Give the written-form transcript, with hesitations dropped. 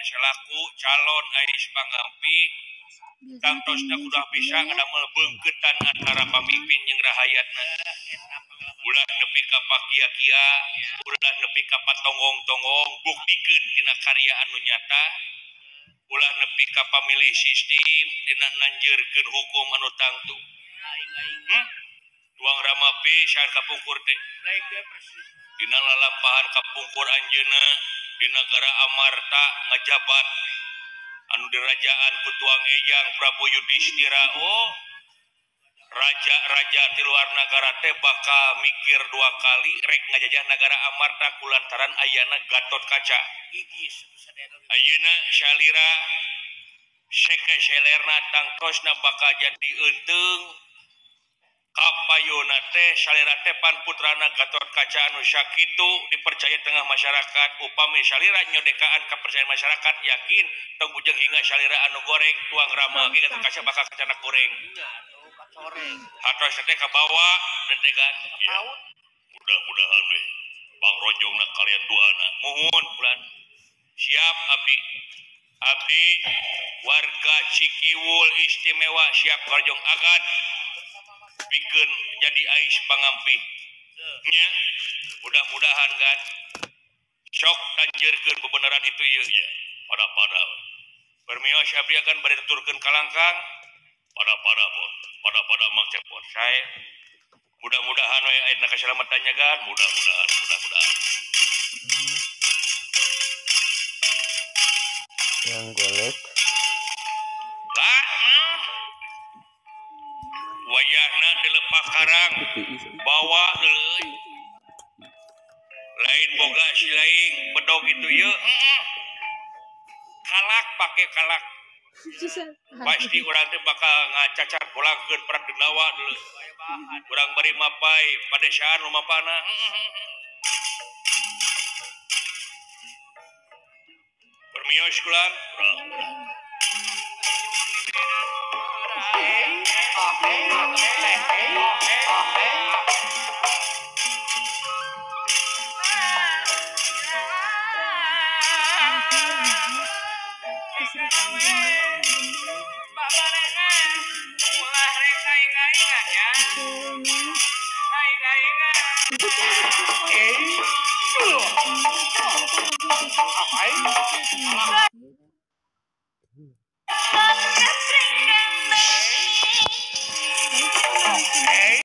selaku calon Ais Pangampi tangtosna kudu bisa ngadamel beungkeutan antara pamimpin jeung rahayatna. Ulah nepi ka pakia-kia, ulah nepi ka patonggong-tonggong, buktikeun tina karya anu nyata. Ulah nepi ka pamilih sistem dina nanjeurkeun hukum anu tangtu. Tuang Rama pisan kapungkur teh. Dina lalampahan kapungkur anjeunna di nagara Amarta ngajabat anu dirajaan ku Tuang Eyang Prabu Yudhistira. Oh, raja-raja di luar nagara teh bakal mikir dua kali rek ngajajah nagara Amarta kulantaran ayana Gatot Kaca. Ayeuna salira seke selerna tangtosna bakal jadi eunteung. Kapayuna teh salira teh pan putrana Gatot Kaca anu sakitu dipercaya tengah masyarakat. Upami salira nyodekaan kepercayaan masyarakat yakin tong bujeng hingga salira anu goreng Tuang Rama ge Gatot Kaca bakal kacana goreng. Hatos teh kabawa detegan. Ya. Mudah-mudahan we pangrojongna kalian duana. Muhun bulan. Siap abdi. Abdi warga Cikiwul istimewa siap karjong agan pikeun jadi Ais Pangampi. Nya, mudah-mudahan kan sok tanjeurkeun bebeneran itu ieu ya. Pada-pada. Permios abdi akan bade tuturkeun kalangkang. Pada-pada pon, pada-pada Mang Cepot. Sae. Mudah-mudahan we ayeuna kasalamatannya kan, mudah-mudahan, mudah-mudahan. Yang golek. Lah, wayahna dilepak karang bawa euy. Lain boga si lain bedog itu ieu. Kalak pake kalak. Pasti urang teh bakal ngacacar pulangkeun prak denawa deuleu. Urang bari mapai padesaan nu mapana. Permios kulan.